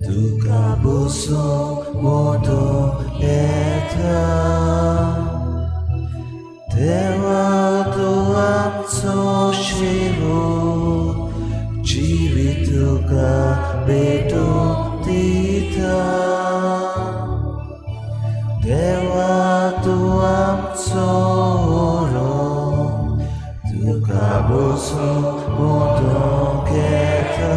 तुका बसूंक मोदूंक येता. देवा तूं आमचो शेवट, जिवीत तुका भेटूंक दिता. देवा तूं आमचो तुका बसूंक मोदूंक येता.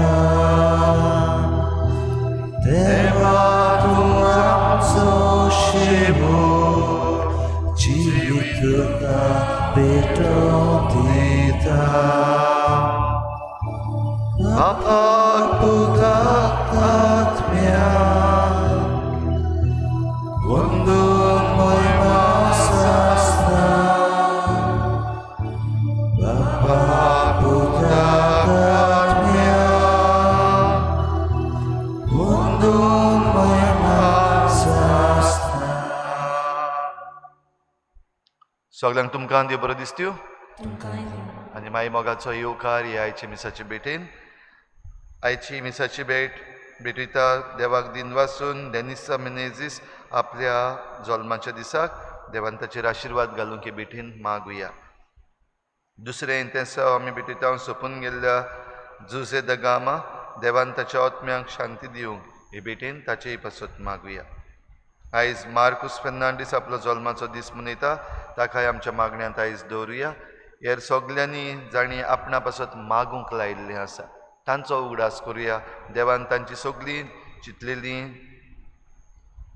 देवा तूं आमचो शेवट, जिवीत तुका भेटूंक दिता. बापाक पुताक आत्म्याक वंदून महिमा सासणाक. बापाक पुताक आत्म्याक वंदून महिमा सासणाक. सगळ्यांक तुमकां देव बरो दिसत्यो. तुमकांय. आनी माई मोगाचो येवकार ही आयची मिसाची भेटेन. आयची मिसाची भेट भेटयता देवाक दिनवासून डेनिसा मिनेझीस आपल्या जल्माच्या दिसाक देवान ताचेर आशिर्वाद घालूंक हे भेटीन मागुया. दुसरें इंतेसांव आमी भेटयता सोंपून गेल्ल्या जुझे the Gama, देवान ताच्या आत्म्यांक शांती दिवंक हे भेटेन ताचेय पासत मागुया. आयज मार्कूस फेर्नांडीस आपलो जल्माचो दीस मनयता, ताकाय आमच्या मागण्यांत आयज दवरुया. हेर सगल्यांनी जांणी आपणा पासत मागूंक लायिल्लें आसा तांचो उगडास करुया. देवान तांची सगळीं चिंतलेलीं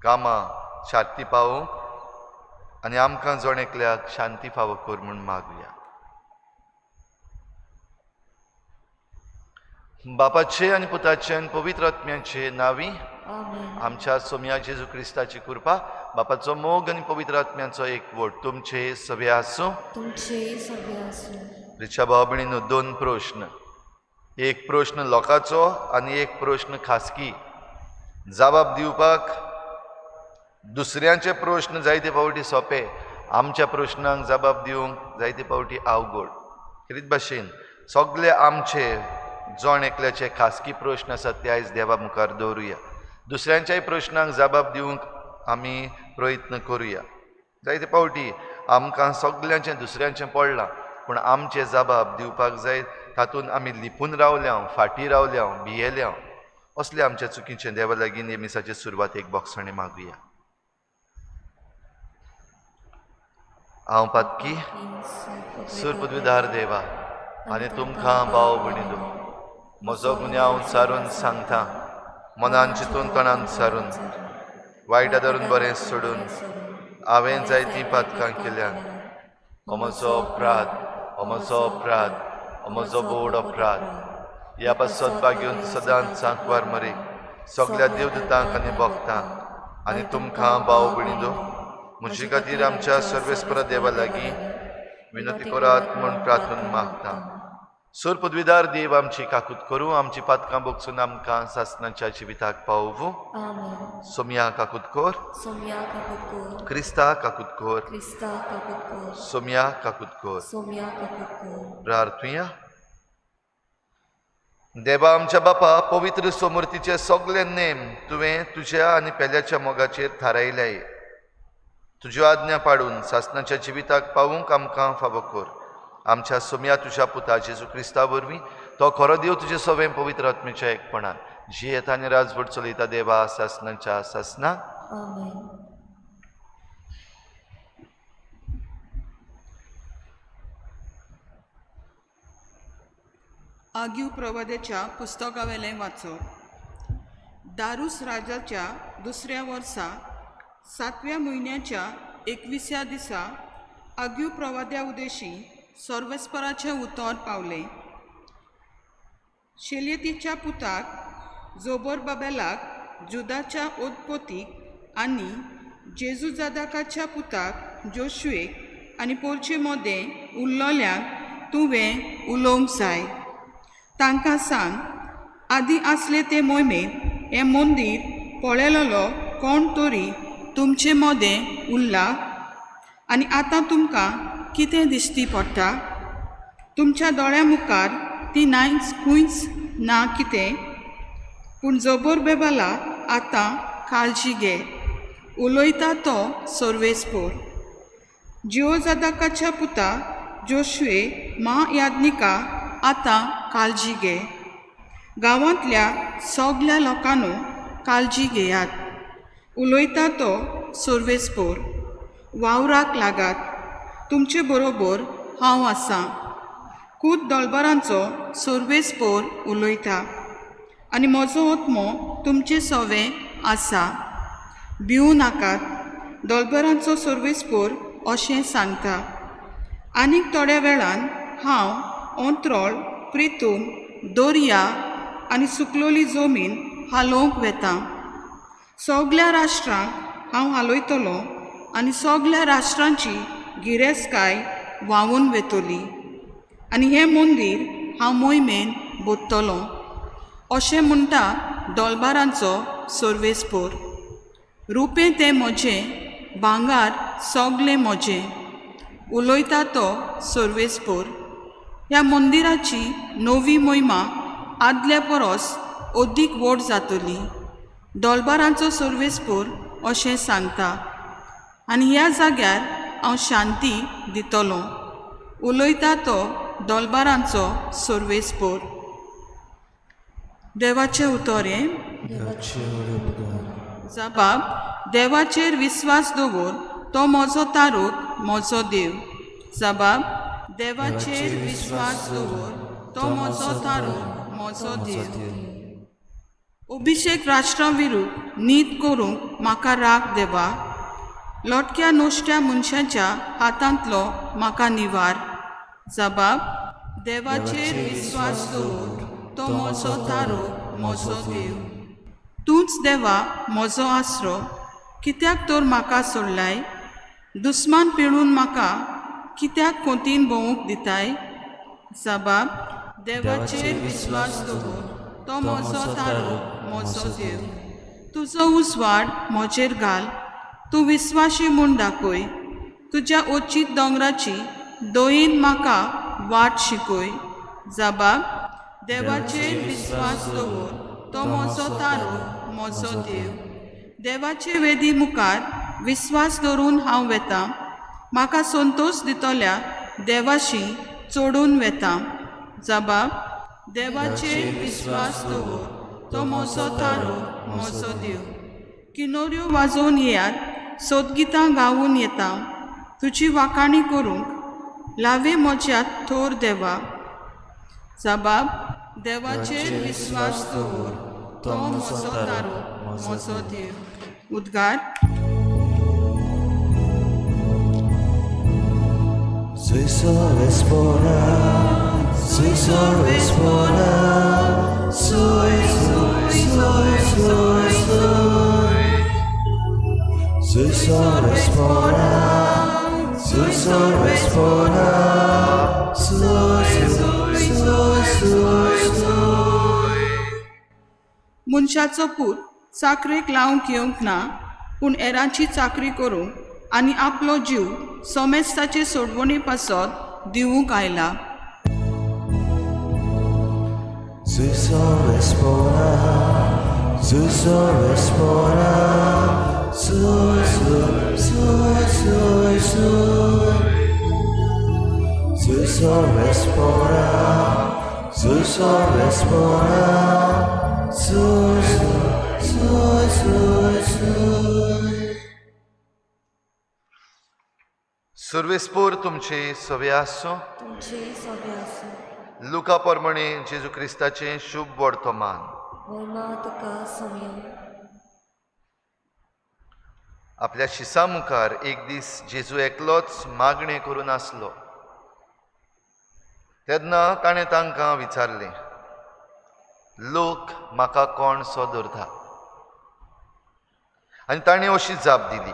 कामां शांती पावोवंक आनी आमकां जण एकल्याक शांती फावो कर म्हूण मागुया. बापाचे आनी पुताचे आनी पवित्र आत्म्याचे नांवी. आमेन. आमच्या सोमया जेजू क्रिस्ताची कृपा, बापाचो मोग आनी पवित्र आत्म्याचो एकवट तुमचे सगळे आसूं. तुमचेय सगळे आसूं. रिचा भाव भयणीनो, दोन प्रश्न, एक प्रश्न लोकांचो आनी एक प्रश्न खासगी. जबाब दिवपाक दुसऱ्यांचे प्रश्न जायते फावटी सोंपे, आमच्या प्रश्नांक जबाब दिवंक जायते फावटी अवघड. खेरीत भाशेन सगळे आमचे जण एकल्याचे खासगी प्रश्न आसात ते आयज देवा मुखार दवरुया. दुसऱ्यांच्याय प्रश्नांक जबाब दिवंक आमी प्रयत्न करुया. जायते फावटी आमकां सगल्यांचें दुसऱ्यांचें पडलां, पूण आमचे जबाब दिवपाक जाय तातूंत आमी लिपून रावल्या, फाटीं रावल्या, भियेल्या. असले आमच्या चुकीचें देवा लागीं हे मिसाचे सुरवातेक बोगसणें मागुया. हांव पातकी सूर पदवीधार देवा आनी तुमकां भाव भयणीनो म्हजो गुन्यांव सारून सांगता, मनान चिंतून तणान सारून वायट धरून बरें सोडून हांवें जायतीं पातकां केल्यात. हो म्हजो अपराध, हो म्हजो अपराध, हो म्हजो बोड अपराध. ह्या पासत बागेवन सदांच सांकवार मरेक सगल्या देवदूतांक आनी भक्तांक आनी तुमकां भाव भयणीनो म्हजे खातीर आमच्या सर्वेस्परा देवा लागीं विनंती करात म्हूण प्रार्थना मागता. सूर पदवीदार देव आमची काकूत करूं, आमची पातकां बोगसून आमकां सासणाच्या जिविताक पावोवूं. आमेन. सोमया काकूत कर. सोमया काकूत कर. क्रिस्ता काकूत कर. क्रिस्ता काकूत कर. सोमया काकूत कर. सोमया काकूत कर. प्रार्थुया. देवा आमच्या बापा, पवित्र समूर्तीचे सगळे नेम तुवें तुज्या आनी पेल्याच्या मोगाचेर थारायले. तुज्यो आज्ञा पाडून सासणाच्या जिविताक पावूंक आमकां फावो कर. आमच्या सोमया तुज्या पुता जेजू क्रिस्ता वरवीं, तो खरो देव तुजे सवें पवित्र आत्मेच्या एकपणान जियेता आनी राजवट चलयता देवा सासणाच्या सासना. आमेन. आग्यू प्रवाद्याच्या पुस्तकावेलें वाचप. दारूस राजाच्या दुसऱ्या वर्सा सातव्या म्हयन्याच्या 21व्या दिसा आग्यू प्रवाद्या उदेशी सर्वेस्पराचें उतर पावलें. शेलयतीच्या पुताक जोबोरबाबेलाक जुदाच्या ओतपोतीक आनी जेजूजादाकाच्या पुताक जोशुएक आनी पोरचे मदें उरलोल्यांक तुवें उलोवंक जाय. तांकां सांग, आदीं आसले ते मोहिमेंत हें मंदीर पळयलेलो कोण तरी तुमचे मदें उरला आनी आतां तुमकां कितें दिश्टी पडटा? तुमच्या दोळ्यां मुखार ती नायच खंयच ना कितें? पूण जोबोर बेबाला आतां काळजी घे, उलयता तो सर्वेस्पोर। जिओजादाकाच्या पुता जोशुए मा याज्ञिका आतां काळजी घे। गांवांतल्या सगल्या लोकांनो काळजी घेयात, उलयता तो सर्वेस्पोर। वावराक लागात, तुमचे बरोबर हांव आसां। कूद दोलबारांचो सर्वेस्पोर उलयता आनी म्हजो आत्मो तुमचे सवें आसा। भिवू नाकात, दोलबारांचो सर्वेस्पोर अशें सांगता। आनीक थोड्या वेळान हांव अंत्रोळ, प्रितूम, दर्या आनी सुकलोली जमीन हालोवंक वेता। सगल्या राष्ट्रांक हांव हालयतलो आनी सगल्या राष्ट्रांची गिरेस्तकाय व्हांवून वेतली आनी हें मंदीर हांव मोहिमेन बोत्तलो, अशें म्हणटा दोलबारांचो सर्वेस्पोर। रुपें तें म्हजें, भांगार सगलें म्हजें, उलयता तो सर्वेस्पोर। ह्या मंदिराची नवी मोहिमा आदल्या परस अदीक व्हड जातली, दोलबारांचो सर्वेस्पोर अशें सांगता। आनी ह्या जाग्यार हांव शांती दितलो, उलयता तो दोलबारांचो सर्वेस्पोर। देवाचें उतर हें। जबाब: देवाचेर विस्वास दवर, तो म्हजो तारूक, म्हजो देव। जबाब: देवाचेर विस्वास दवर, तो म्हजो तारूक, म्हजो देव। अभिषेक राष्ट्रां विरुद्ध नीत करूंक म्हाका राग देवा, लोटक्या नश्ट्या मनशाच्या हातांतलो म्हाका निवार। जबाब: देवाचेर विस्वास दवर, तो म्हजो तारूक, म्हजो देव। तूंच देवा म्हजो आसरो, कित्याक तर म्हाका सोडलाय? दुस्मान पिळून म्हाका कित्याक कोंतीन भोंवूंक दिताय? जबाब: देवाचेर विस्वास दवर, तो म्हजो तारूक, म्हजो देव। तुजो उजवाड म्हजेर घाल, तूं विस्वाशी म्हूण दाखय। तुज्या ओचीत दोंगराची दयेन म्हाका वाट शिकय। जबाब: देवाचेर विस्वास दवर, तो म्हजो तारूक, म्हजो देव। देवाचे वेदी मुखार विस्वास दवरून हांव वेतां, म्हाका संतोश दितल्या देवाशी चडून वेता। जबाब: देवाचेर विस्वास दवर, तो म्हजो तारूक, म्हजो देव। किनोऱ्यो वाजोवन येयात, सोदगितां गावून येता, तुजी वाखाणी करूंक लावे म्हज्या थोर देवा। जबाब: देवाचेर विस्वास दवर, तो म्हजो तारूक, म्हजो देव। उद्गार: मनशाचो पूत चाकरेक लावंक येवंक ना, पूण हेरांची चाकरी करूंक आनी आपलो जीव सोमेस्ताचे सोडवणी पासत दिवंक आयला। सर्वेस्पोर तुमचे सवे आसूं। तुमचे सवे आसूं। लुका प्रमाणे जेजू क्रिस्ताचें शुभ वर्तमान। महिमा तुका सोम्या। आपल्या शिसा मुखार एक दीस जेजू एकलोच मागणें करून आसलो। तेन्ना ताणें तांकां विचारलें, लोक म्हाका कोण सो धरता? आनी ताणें अशी जाप दिली,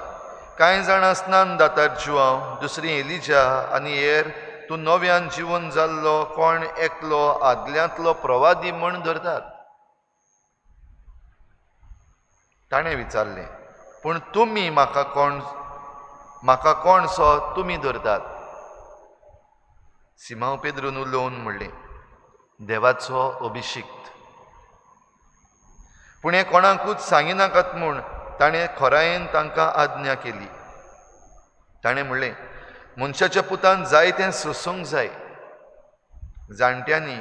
कांय जाणां स्नान दातार जुआंव, दुसरी एलिजा आनी हेर तूं नव्यान जिवन जाल्लो कोण एकलो आदल्यांतलो प्रवादी म्हण धरतात। ताणें विचारलें, पूण तुमी म्हाका कोण सो तुमी धरतात? सिमांव पेद्रून उलोवन म्हणलें, देवाचो अभिषिक्त। पूण हें कोणाकूच सांगिनाकात म्हूण ताणें खोरायेन तांकां आज्ञा केली. ताणें म्हणलें, मनशाच्या पुतान जाय तें सोसूंक जाय. जाणट्यांनी,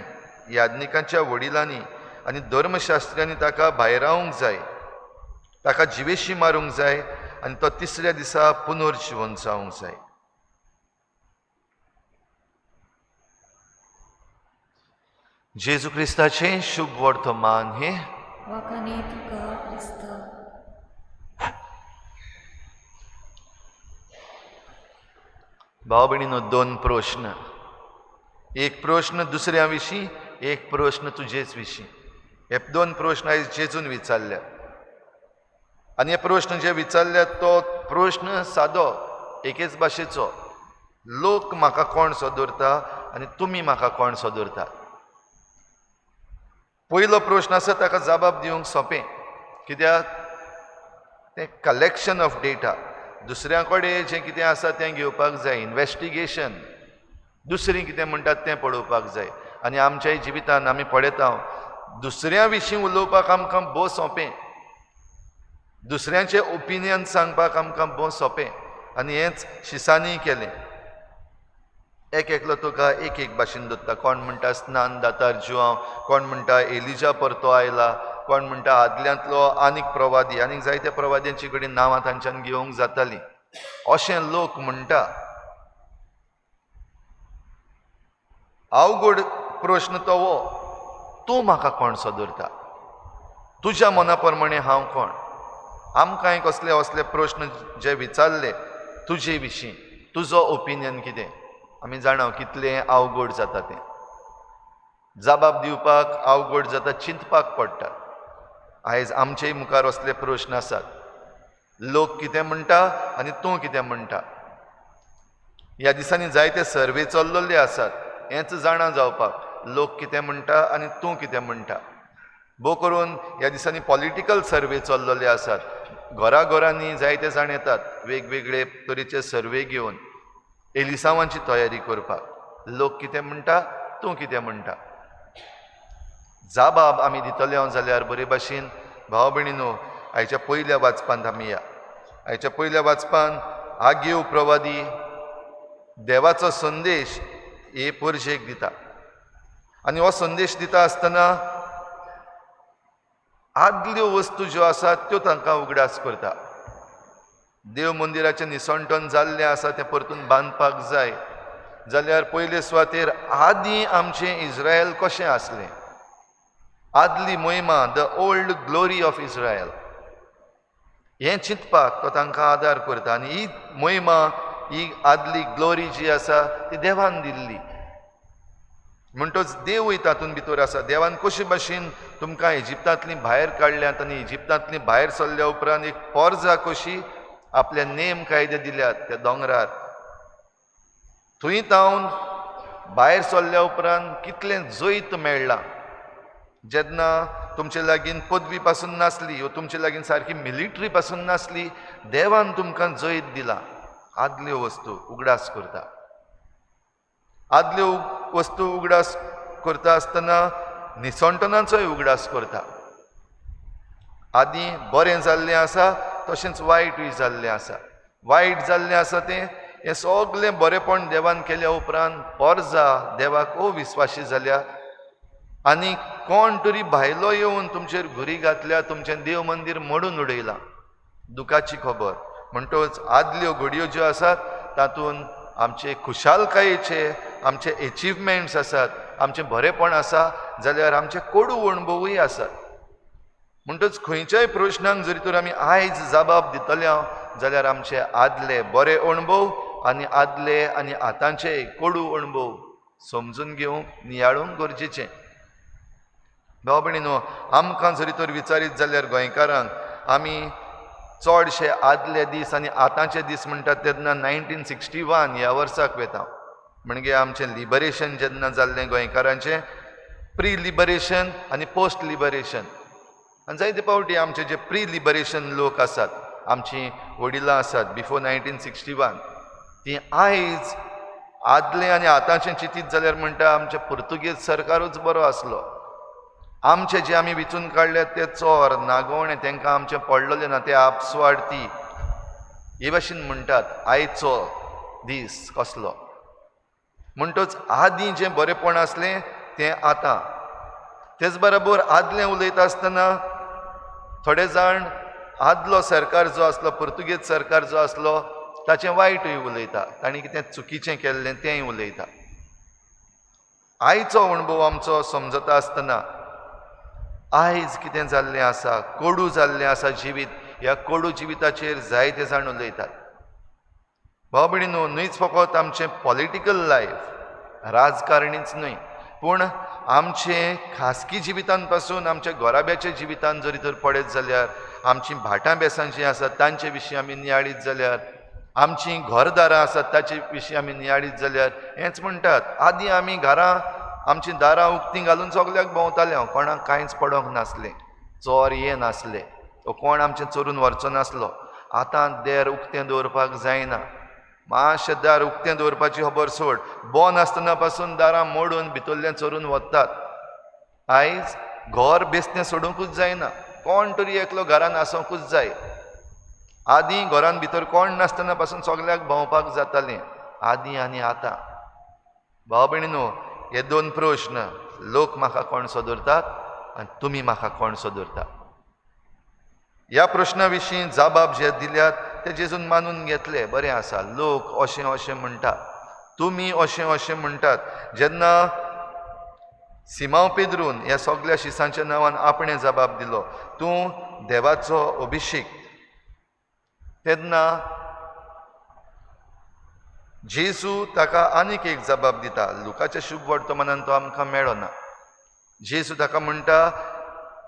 याज्ञिकांच्या वडिलांनी आनी धर्मशास्त्र्यांनी ताका भायरावंक जाय, ताका जिवेशी मारूंक जाय आनी तो तिसऱ्या दिसा पुनर्जिवन जावंक जाय. जेजू क्रिस्ताचें शुभ वर्तमान हें. वाखाणे तुका क्रिस्ता. भाव भयणीनो, दोन प्रश्न. एक प्रश्न दुसऱ्या विशीं, एक प्रश्न तुजेच विशीं. हे दोन प्रश्न आयज जेजून विचारल्या आनी हे प्रश्न जे विचारल्यात तो प्रश्न सादो, एकेच भाशेचो. लोक म्हाका कोण सो दवरता आनी तुमी म्हाका कोण सो दवरता. पयलो प्रश्न आसा ताका जबाब दिवंक सोंपें, कित्याक तें कलेक्शन ऑफ डेटा, दुसऱ्या कडेन जें कितें आसा तें घेवपाक जाय, इन्वेस्टिगेशन, दुसरीं कितें म्हणटात तें पळोवपाक जाय. आनी आमच्याय जिवितान आमी पळयता दुसऱ्या विशीं उलोवपाक आमकां भोव सोंपें, दुसऱ्यांचें ओपिनियन सांगपाक आमकां भोव सोंपें. आनी हेंच शिसांनी केलें. एक एकलो तुका एक एक भाशेन दवरता. कोण म्हणटा स्नान दातार जुआंव, कोण म्हणटा एलिजा परतो आयला, कोण म्हणटा आदल्यांतलो आनीक प्रवादी, आनीक जायत्या प्रवाद्यांची कडेन नांवां तांच्यान घेवंक जातालीं अशें लोक म्हणटा. अवघड प्रश्न तो हो, तूं म्हाका कोण सो दवरता, तुज्या मना प्रमाणें हांव कोण. आमकांय कसले असले प्रश्न जे विचारले तुजे विशीं, तुजो ओपिनियन कितें, आमी जाणा कितलें अवघड जाता तें. जबाब दिवपाक अवघड जाता, चिंतपाक पडटा. आयज आमचेय मुखार असले प्रश्न आसात. लोक कितें म्हणटा आनी तूं कितें म्हणटा. ह्या दिसांनी जायते सर्वे चल्लेले आसात हेंच जाणा जावपाक, लोक कितें म्हणटा आनी तूं कितें म्हणटा. भोव करून ह्या दिसांनी पॉलिटिकल सर्वे चल्लेले आसात. घराघरांनी जायते जाण येतात वेगवेगळे तरेचे सर्वे घेवन एलिसांवांची तयारी करपाक. लोक कितें म्हणटा, तूं कितें म्हणटा. जबाब आमी दितले हांव जाल्यार बरे भाशेन भाव भयणीनो, आयच्या पयल्या वाचपांत आमी या. आयच्या पयल्या वाचपांत आगेव प्रवादी देवाचो संदेश हे परजेक दिता आनी हो संदेश दिता आसतना आदल्यो वस्तू ज्यो आसात त्यो तांकां उगडास करता. देव मंदिराचें निसणटन जाल्लें आसा तें परतून बांदपाक जाय जाल्यार पयले सुवातेर आदीं आमचें इस्रायल कशें आसलें, आदली मोहिमा, the old glory of Israel, हें चिंतपाक तो तांकां आदार करता. आनी ही मोहिमा, ही आदली ग्लोरी जी आसा ती देवान दिल्ली, म्हणटच देवूय तातूंत भितर आसा. देवान कशे भाशेन तुमकां इजिप्तांतलीं भायर काडल्यात आनी इजिप्तांतलीं भायर सरल्या उपरांत एक पोरजा कशी आपले नेम कायदे दिल्यात त्या दोंगरार, थंय तावन भायर सरल्या उपरांत कितलें जैत मेळ्ळां. जेन्ना तुमचे लागीं पदवी पासून नासली वो तुमचे लागीं सारकी मिलिटरी पासून नासली, देवान तुमकां जैत दिलां. आदल्यो वस्तू उगडास करता. आदल्यो वस्तू उगडास करता आसतना निसणटनाचोय उगडास करता. आदीं बरें जाल्लें आसा तशेंच वायटूय जाल्लें आसा. वायट जाल्लें आसा तें हें सगलें बरेंपण देवान केल्या उपरांत पोरजा देवाक अविस्वाशी जाल्या आनी कोण तरी भायलो येवन तुमचेर घुरी घातल्या, तुमचें देव मंदीर मोडून उडयलां. दुखाची खबर. म्हणटच आदल्यो घडयो ज्यो आसात तातूंत आमचे खुशालकायेचे, आमचे एचिवमेंट्स आसात, आमचें बरेंपण आसा, जाल्यार आमचे कोडू अणभवूय आसात. म्हणटच खंयच्याय प्रश्नांक जरी तर आमी आयज जबाब दितले जाल्यार आमचे आदले बरे अणभव आनी आदले आनी आतांचे कोडू अणभव समजून घेवंक, नियाळूंक गरजेचें. भाव भयणीनो, आमकां जरी तर विचारीत जाल्यार गोंयकारांक आमी चडशे आदले दीस आनी आतांचे दीस म्हणटात तेन्ना 1961 ह्या वर्साक वता. म्हणजे आमचें लिबरेशन जेन्ना जाल्लें गोंयकारांचें, प्री लिबरेशन आनी पोस्ट लिबरेशन. आनी जायते फावटी आमचे जे प्री लिबरेशन लोक आसात, आमचीं वडिलां आसात बिफोर 1961, तीं आयज आदलें आनी आतांचें चिंतीत जाल्यार म्हणटा आमचें पुर्तुगेज सरकारूच बरो आसलो. आमचे जे आमी विचून काडल्यात ते चोर नागोवणे, तांकां आमचें पडलेलें ना, ते आपस्वार्थी हे भाशेन म्हणटात. आयचो दीस कसलो म्हणटच आदीं जें बरेंपण आसलें तें आतां. तेच बरोबर आदलें उलयता आसतना थोडे जाण आदलो सरकार जो आसलो, पुर्तुगेज सरकार जो आसलो ताचें वायटूय उलयता, तांणी कितें चुकीचें केल्लें तेंय उलयता. आयचो अणभव आमचो समजता आसतना आयज कितें जाल्लें आसा, कोडू जाल्लें आसा जिवीत, ह्या कोडू जिविताचेर जायते जाण उलयतात. भाव भयणीनो, न्हयच फकत आमचें पॉलिटिकल लायफ, राजकारणीच न्हय, पूण आमचें खासगी जिवितान पासून आमच्या घराब्याच्या जिवितान जरी तर पळयत जाल्यार, आमचीं भाटां बेसां जीं आसात तांचे विशीं आमी नियाळीत जाल्यार, आमचीं घरदारां आसात ताचे विशीं आमी नियाळीत जाल्यार हेंच म्हणटात. आदीं आमी घरां आमचीं दारां उक्तीं घालून सगल्याक भोंवताले, कोणाक कांयच पडोंक नासलें, चोर ये नासले, तो कोण आमचें चोरून व्हरचो नासलो. आतां देर उक्तें दवरपाक जायना, मातशें दार उक्तें दवरपाची खबर सोड, बंद आसतना पासून दारां मोडून भितरल्यान चोरून वतात. आयज घर बेसतें सोडूंकूच जायना, कोण तरी एकलो घरान आसोंकूच जाय. आदीं घरान भितर कोण नासतना पासून सगल्याक भोंवपाक जातालें, आदीं आनी आतां. भाव भयणीनो, हे दोन प्रश्न, लोक म्हाका कोण सदरतात आनी तुमी म्हाका कोण सदरतात, ह्या प्रश्ना विशीं जबाब जे दिल्यात ते जेजून मानून घेतले. बरें आसा, लोक अशें अशें म्हणटात, तुमी अशें अशें म्हणटात. जेन्ना सिमांव पेद्रून ह्या सगल्या शिसांच्या नांवान आपणें जबाब दिलो, तूं देवाचो अभिषेक, तेन्ना जेजू ताका आनीक एक जबाब दिता. लुकाच्या शुभ वर्तमानान तो आमकां मेळना. जेजू ताका म्हणटा,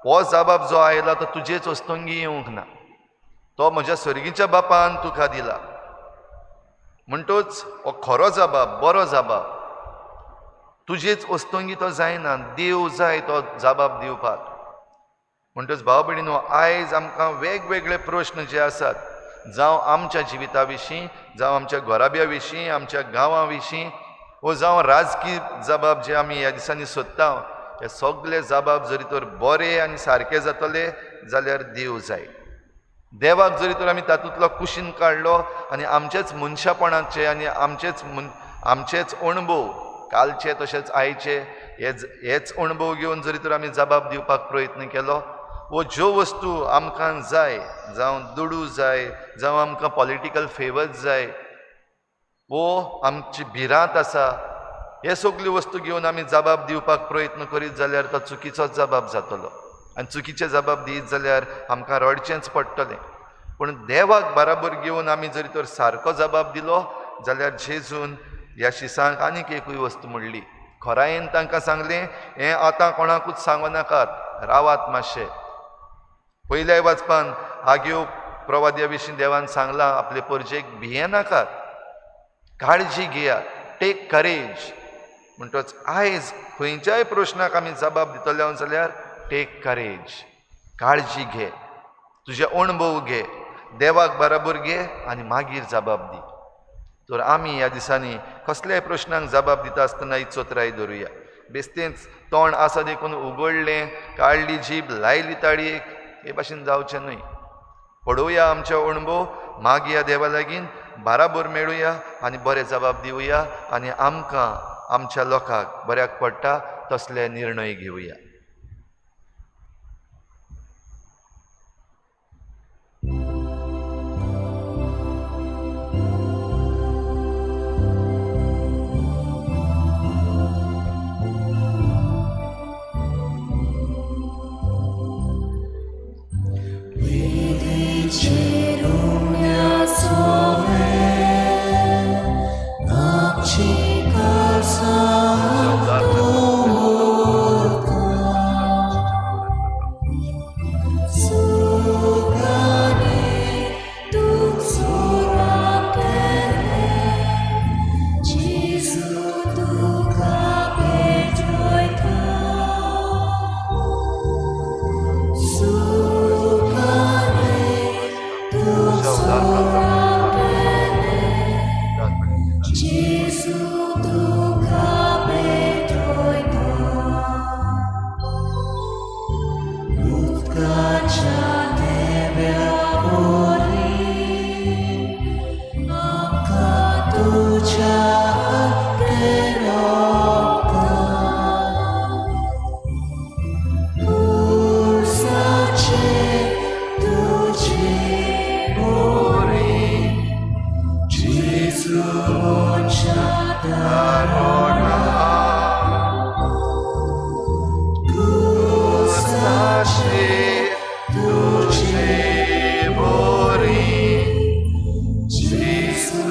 हो जबाब जो आयला तो तुजेच वस्तुंगी येवंक ना, तो म्हज्या सर्गीच्या बापान तुका दिला. म्हणटच हो खरो जबाब, बरो जबाब, तुजेच वस्तुंगी तो जायना, देव जाय तो जबाब दिवपाक. म्हणटच भाव भयणीनो, आयज आमकां वेगवेगळे प्रश्न जे आसात, जावं आमच्या जिविता विशीं, जावं आमच्या घराब्या विशीं, आमच्या गांवां विशीं, वो जावं राजकीय जबाब जे आमी ह्या दिसांनी सोदता, हे सगळे जबाब जरी तर बरे आनी सारके जातले जाल्यार देव जाय. देवाक जरी तर आमी तातूंतलो कुशीन काडलो आनी आमचेच मनशापणाचे आनी आमचेच अणभव, कालचे तशेंच आयचे, हेच अणभव घेवन जरी तर आमी जबाब दिवपाक प्रयत्न केलो, वो ज्यो वस्तू आमकां जाय, जावं दुडू जाय, जावं आमकां पॉलिटिकल फेवर्स जाय, वो आमची भिरांत आसा, हे सगल्यो वस्तू घेवन आमी जबाब दिवपाक प्रयत्न करीत जाल्यार तो चुकीचोच जबाब जातलो आनी चुकीचे जबाब दीत जाल्यार आमकां रडचेंच पडटलें. पूण देवाक बराबर घेवन आमी जरी तर सारको जबाब दिलो जाल्यार जेजून ह्या शिसांक आनीक एकूय वस्तू म्हणली. खरायेन तांकां सांगलें, हें आतां कोणाकूच सांगू नाकात, रावात मातशें. पयल्या वाचपान आग्यो प्रवाद्या विशीं देवान सांगलां, आपले परजेक भियेनाकात, काळजी घेयात, टेक करेज. म्हणटच आयज खंयच्याय प्रश्नाक आमी जबाब दितले जाल्यार टेक करेज, काळजी घे, तुजे अणभव घे, देवाक बराबर घे आनी मागीर जबाब दी. तर आमी ह्या दिसांनी कसल्याय प्रश्नांक जबाब दिता आसतना ही चतुराय धरुया. बेस्तेंच तोंड आसा देखून उगडलें, काडली जीब, लायली ताळयेक, हे भाशेन जावचें न्हय. पळोवया आमचे अणभव, मागया देवा लागीं, बराबर मेळुया आनी बरे जबाब दिवया आनी आमकां आमच्या लोकांक बऱ्याक पडटा तसले निर्णय घेवया. Sugane आमच्या देव्या वरवीं आमकां तुज्या आग्नेर खुर्साचेर तुजी बोरी जेजू मनशा कुर्साचेर तुजे बोरी जेजू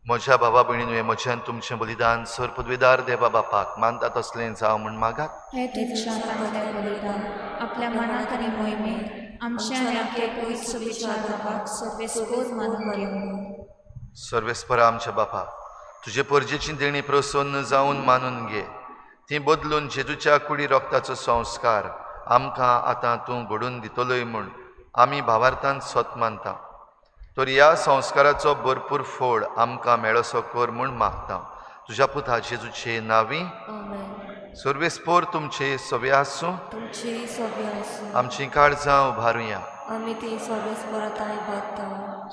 म्हज्या बाबा भयणीन हें म्हज्यान तुमचें बलिदान सर पदवीदार देवा बापाक मानता तसलें जावं म्हूण मागात. हे तुज्या हातांतलें बलिदान आपल्या मनाक आनी मोहिमेक आमच्या आनी आपल्या पवित्र सभेच्या बाबाक सर्वेस्पोर मानून घेवं. सर्वेस्परा आमच्या बापा, तुजे परजेची देणी प्रसन्न जावन मानून घे. ती बदलून जेजूच्या कुडी रोगताचो संस्कार आमकां आतां तूं घडून दितलोय म्हूण आमी भावार्थान सत मानता. तर ह्या संस्काराचो भरपूर फोड आमकां मेळसो कर म्हूण मागता तुज्या पुता जेजूचे नांवी. आमेन. सर्वेस्पोर तुमचे सवे आसूं. तुमची सभे आसूं. आमचीं काळजां उबारुया. आमी ती सर्वेस्पराताय बादता.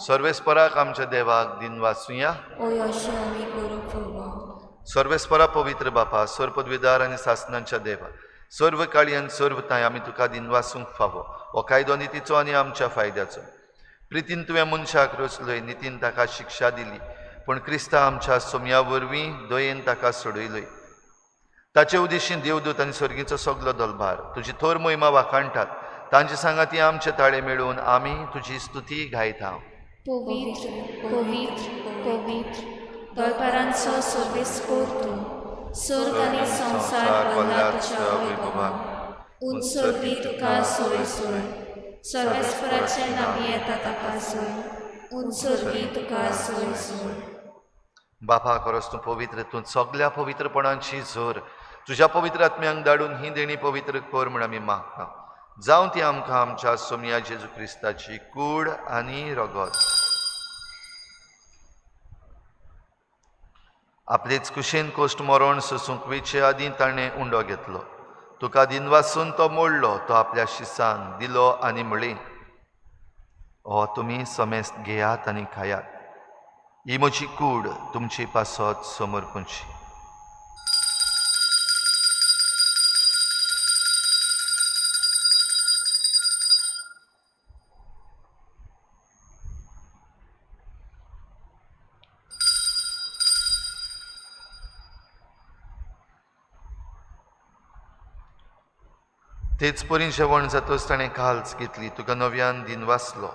सर्वेस्पराक आमच्या देवाक दिन वाचुया. ओय अशें आमी करूंक फावो. सर्वेस्परा पवित्र बापा, सर्व पदवीदार आनी सासनांच्या देवा, सर्व काळी आनी सर्व तांय आमी तुका दिनवासूंक फावो. हो कायदो नितीचो आनी आमच्या फायद्याचो. प्रितीन तुवें मनशाक रचलोय, नितीन ताका शिक्षा दिली, पूण क्रिस्ता आमच्या सोम्या वरवीं दयेन ताका सोडयलोय. ताचे उदेशीन देवदूत आनी सर्गीचो सगलो दलभार तुजी थोर मोहिमा वाखाणटात. तांचे सांगाती आमचे ताळे मेळून आमी तुजी स्तुती गायता. पवित्र पवित्र पवित्र दलभारांचो सर्वेस्पोर तूं, सर्ग आनी संवसार भरला तुज्या वैभवान. उंच सर्गी तुका सोय सोय, सर्वेस्पराचे नामी येता ताका सोय, उंच सर्गी तुका सोय सोय. बापा, खरोच तूं पवित्र, तूं सगल्या पवित्रपणाची जोर. तुज्या पवित्र आत्म्यांक धाडून ही देणी पवित्र कर म्हूण आमी मागता. जावं ती आमकां आमच्या सोमया जेजू क्रिस्ताची कूड आनी रगत. आपलेच कुशेन कोश्ट मरण सोसूंक वेचे आदीं ताणें उंडो घेतलो. तुका दिनवासून तो मोडलो, तो आपल्या शिसांक दिलो आनी म्हळें, हो तुमी समेस्त घेयात आनी खायात. ही म्हजी कूड तुमचे पासत समर्पणची. तेच परी जेवण जातच ताणें काल्च घेतली, तुका नव्यान दिन वाचलो,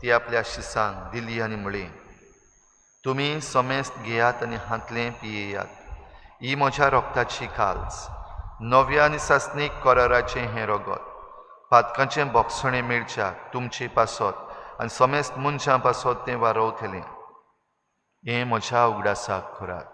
ती आपल्या शिसांक दिली आनी म्हळें, तुमी समेस्त घेयात आनी हांतलें पियेयात. ही म्हज्या रोगताची काल्च, नव्या आनी सासणीक कराराचें हें रगत. पातकांचें बोगसणें मेळच्याक तुमचे पासत आनी समेस्त मनशां पासत तें वारोवतलें. हें म्हज्या उगडासाक करात.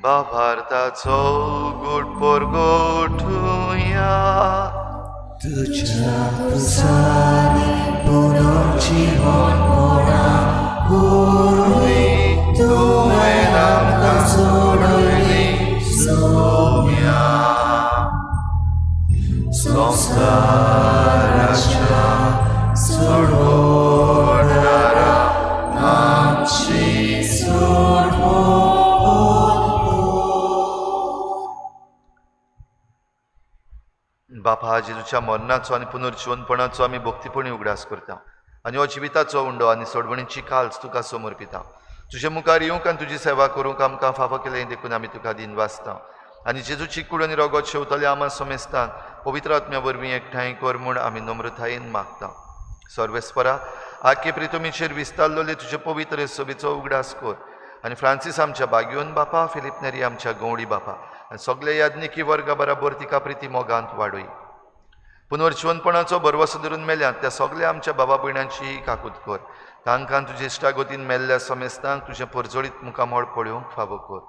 भारताचो गुट परगोठुया. तुज्या खुर्सांनी पुनर्जीवन मरणा वरवीं तुवें आमकां सोडयली सोम्या. संवसाराच्या सोडवणारा आमची सोडवण. बापा, जेजूच्या मरणाचो आनी पुनर्जिवनपणाचो आमी भक्तीपणी उगडास करता आनी हो जिविताचो उंडो आनी सोडवणीची काल्च तुका समर्पिता. तुजे मुखार येवंक आनी तुजी सेवा करूंक आमकां फावो केलें देखून आमी तुका दिन वाचता. आनी जेजूची कूड आनी रगत शेवतले आमा समेस्तान पवित्र आत्म्या वरवीं एकठांय कर म्हूण आमी नम्रतायेन मागता. सर्वेस्परा, आखे प्रितुमीचेर विस्तारलेले तुजे पवित्र सभेचो उगडास कर आनी फ्रांसीस आमच्या बागयोन बापा, फिलीप नेरी आमच्या गवडी बापा आनी सगळे याज्ञिकी वर्गा बराबर तिका प्रिती मोगांत वाडय. पुनर्जिवनपणाचो भरवसो धरून मेल्यात त्या सगळ्या आमच्या बाबा भयणांची काकूत कर. तांकां तुजे इश्टागतीन मेल्ल्या समेस्तांक तुजें परजळीत मुखामळ पळोवंक फावो कर.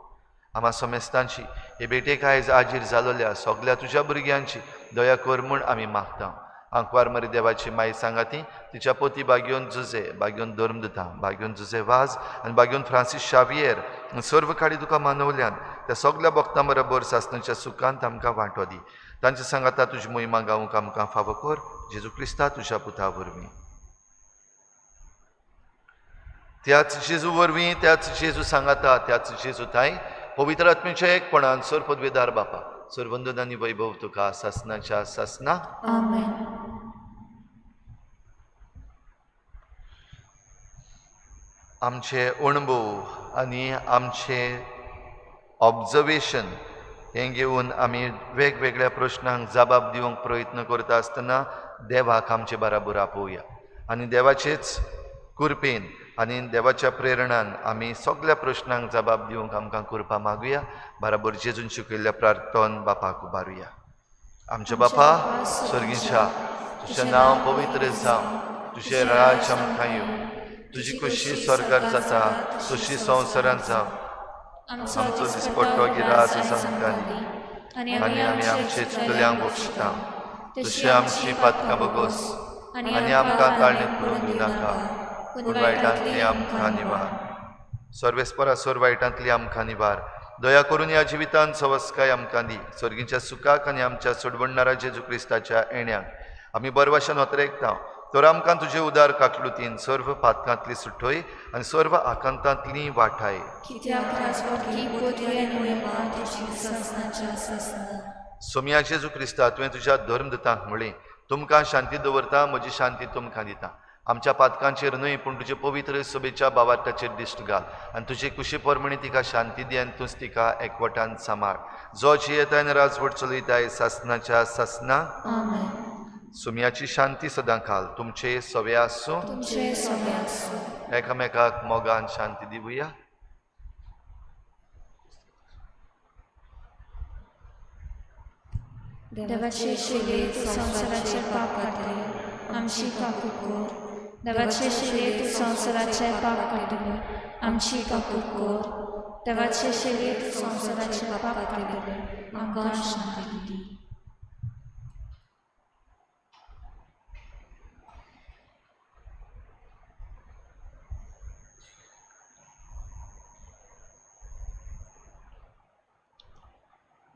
आमा समेस्तांची हे भेटेक आयज आजीर जालोल्या सगल्या तुज्या भुरग्यांची दया कर म्हूण आमी मागता. आंकवार मरी देवाची माई सांगाती तिच्या पोती बागयोन जुजे, बागयोन धर्मदुता, बागयोन जुजे वाज आनी बागयोन फ्रांसीस शावियर सर्व काडी तुका मानवल्यान त्या सगल्या भक्तां बरोबर सासणाच्या सुखांत आमकां वांटो दी. तांच्या सांगाता तुजी मोहिमा गावंक आमकां फावो कर, जेजू क्रिस्ता तुज्या पुता वरवीं. त्याच जेजू वरवीं, त्याच जेजू सांगाता, त्याच जेजू ताई पवित्र आत्म्याच्या एकपणान सर पदवेदार बापा सर्वंदन आनी वैभव तुका सासनाच्या सासना. आमेन. आमचे अणभव आनी आमचे ऑब्जर्वेशन हें घेवन आमी वेगवेगळ्या प्रश्नांक जबाब दिवंक प्रयत्न करता आसतना देवाक आमचे बराबर आपोवया आनी देवाचेच कृपेन आनी देवाच्या प्रेरणान आमी सगल्या प्रश्नांक जबाब दिवंक आमकां कृपा मागुया. बराबर जेजून शिकयल्ल्या प्रार्थन बापाक उबारुया. आमच्या बापा स्वर्गीच्या, तुजें नांव पवित्र जावं, तुजें राज आमकां येवं, तुजी खुशी स्वर्गार जाता तशी संवसारांत जावं. आमचो दिसपट्टो गिरास आमकां दी आनी आमी आमचे चुकल्यांक बक्षिता तशी आमची पातकां बगोस आनी आमकां काळणीत पडूंक दिवं नाका, पूण वायटांतली आमकां निवार. सर्वेस्परा सोर वायटांतली आमकां निवार. दया करून ह्या जिवितांत सवस्काय आमकां दी. स्वर्गीच्या सुखाक आनी आमच्या सोडवणणारा जेजू क्रिस्ताच्या येण्याक आमी बरवाशान ओतरेकता तर आमकां तुजे उदार काकलुतीन सर्व पातकांतली सुटय आनी सर्व आकांतांतली वाठाय. सोमया जेजू क्रिस्ता, तुवें तुज्या धर्मदूतांक म्हळें, तुमकां शांती दवरता, म्हजी शांती तुमकां दिता. आमच्या पातकांचेर न्हय पूण तुजे पवित्र सभेच्या बावार्थाचेर दिश्ट घाल आनी तुजे कुशी प्रमाणे तिका शांती दी आनी तूंच तिका एकवटान सांबाळ, जो जियेताय आनी राजवट चलयताय सासनाच्या सासना. सुम्याची शांती सदां खाल तुमचे सवे आसूं. एकामेकाक मोगान शांती दिवया. देवाचे शिले तूं संवसाराचे पाप काडटले, आमची काकूट कर. देवाचे शिले तूं संवसाराचे पाप काडटले, आमची काकूट कर. देवाचे शिले तूं संवसाराचे पाप काडटले, आमकां शांती दी.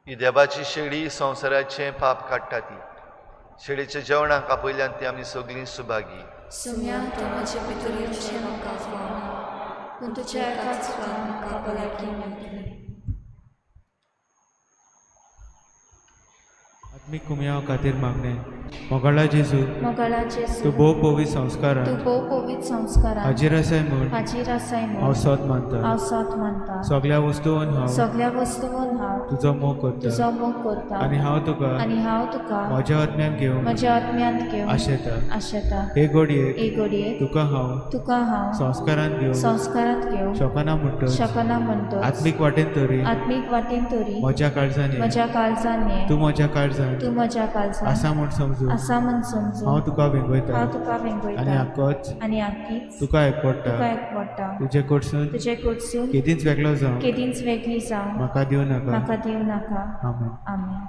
ही देवाची शेळी संवसाराचें पाप काडटा ती शेळीच्या जेवणाक आपयल्यान ती आमी सगळीं सुभागी. सुम्या तूं म्हजे भितर येवचें म्हाका फावना, पूण तुज्या एकाच उतरान म्हाका भलायकी मेळटली. आत्मीक कुमयाव खातीर मागणें. मोगाळा जेजू, मोगाळा जेजू, तूं भोव पवित्र संस्कारान तूं भोव पवित्र संस्कारान हाजीर आसाय म्हूण हाजीर आसाय हांव म्हूण सोद मानता. हांव सोद मानता. सगल्या वस्तून हांव सगल्या वस्तून हांव तुजो मोग करता तुजो मोग करता आनी हांव तुका आनी हांव तुका म्हज्या आत्म्यान घेवन म्हज्या आत्म्यांत घेवन आशेता. आशेता. हे घडयेक हे घडयेक तुका हांव तुका हांव संस्कारान घेवन संस्कारांत घेवंक शकना म्हणटच शकना म्हणटच आत्मीक वाटेन तरी आत्मीक वाटेन तरी म्हज्या काळजान ये. म्हज्या काळजान ये. तूं म्हज्या काळजान तूं म्हज्या काळजान आसा म्हूण समजून आसा म्हूण समजून हांव तुका वेंगयता हांव तुका आनी वेंगयता आकोच आनी आकीच तुका तुका एकवटा. एकवटा. तुजे कडसून तुजे कडसून केदींच वेगळो जावं केदींच वेगळी जावं म्हाका दिवं नाका. म्हाका दिवं नाका. आमेन. आमेन.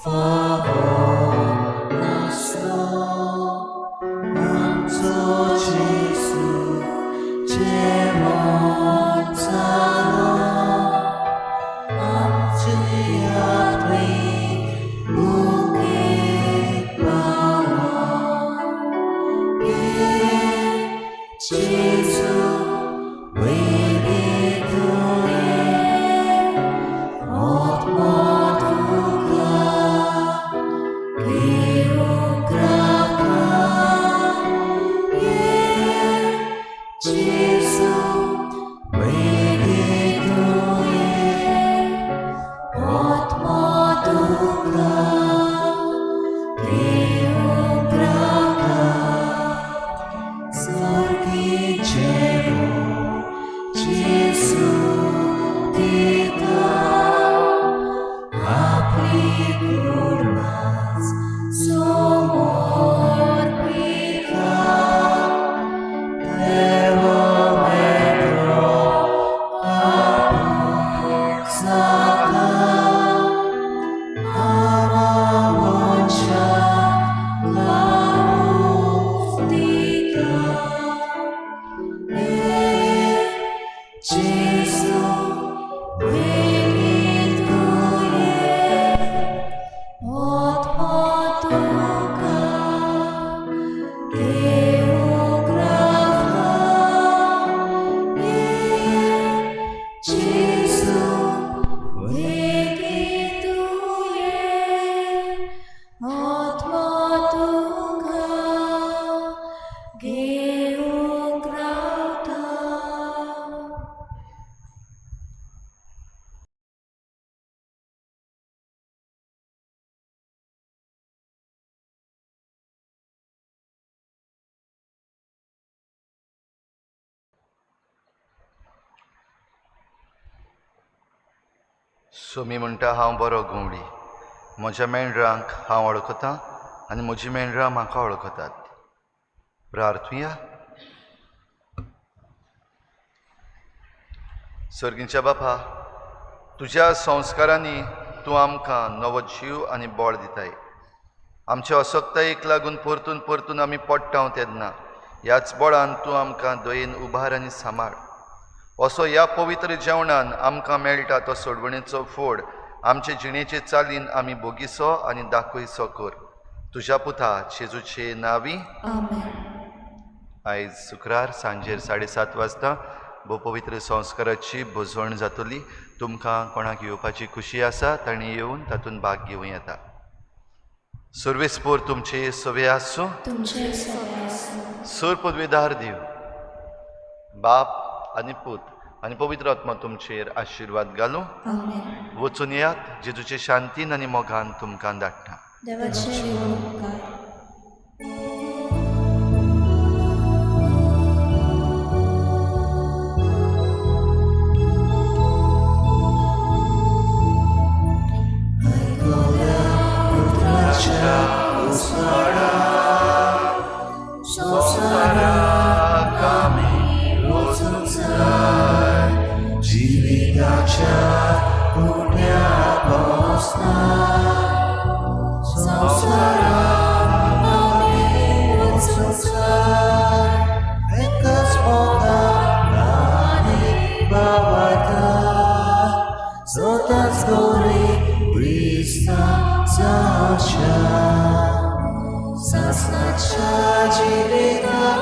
Favor सोमी म्हणटा, हांव बरो घुंवडी, म्हज्या मेंढरांक हांव वळखतां आनी म्हजीं मेंढरां म्हाका वळखतात. प्रार्थुया. सर्गीच्या बापा, तुज्या संस्कारांनी तूं आमकां नवो जीव आनी बळ दिताय. आमचे असक्तायेक लागून परतून परतून आमी पडटा तेन्ना ह्याच बळान तूं आमकां दयेन उबार आनी सांबाळ. असो ह्या पवित्र जेवणान आमकां मेळटा तो सोडवणेचो फोड आमचे जिणेचे चालीन आमी भोगिसो आनी दाखयसो कर. तुज्या पुता जेजूचे नांवी. आमेन. आयज शुक्रार सांजेर 7:30 वाजता भोवपवित्र संस्काराची भोजवण जातली. तुमकां कोणाक येवपाची खुशी आसा तांणी येवन तातूंत भाग घेवं येता. सर्वेस्पोर तुमचे सवे आसूं. तुमचे सवे आसूं. सर पदवेदार देव बाप आनी पूत आनी पवित्र आत्मा तुमचेर आशिर्वाद घालूं. आमेन. वचून येयात, जेजूचे शांतीन आनी मोगान तुमकां धाडटा. देवाचे उपकार. जिविताच्या पुण्या पोसना संवसाराक आमी वचूंक जाय, एकाच मोगान आनी भावार्थान स्वताच गोरी क्रिस्तांव जावच्या, सासणाच्या जिविताक.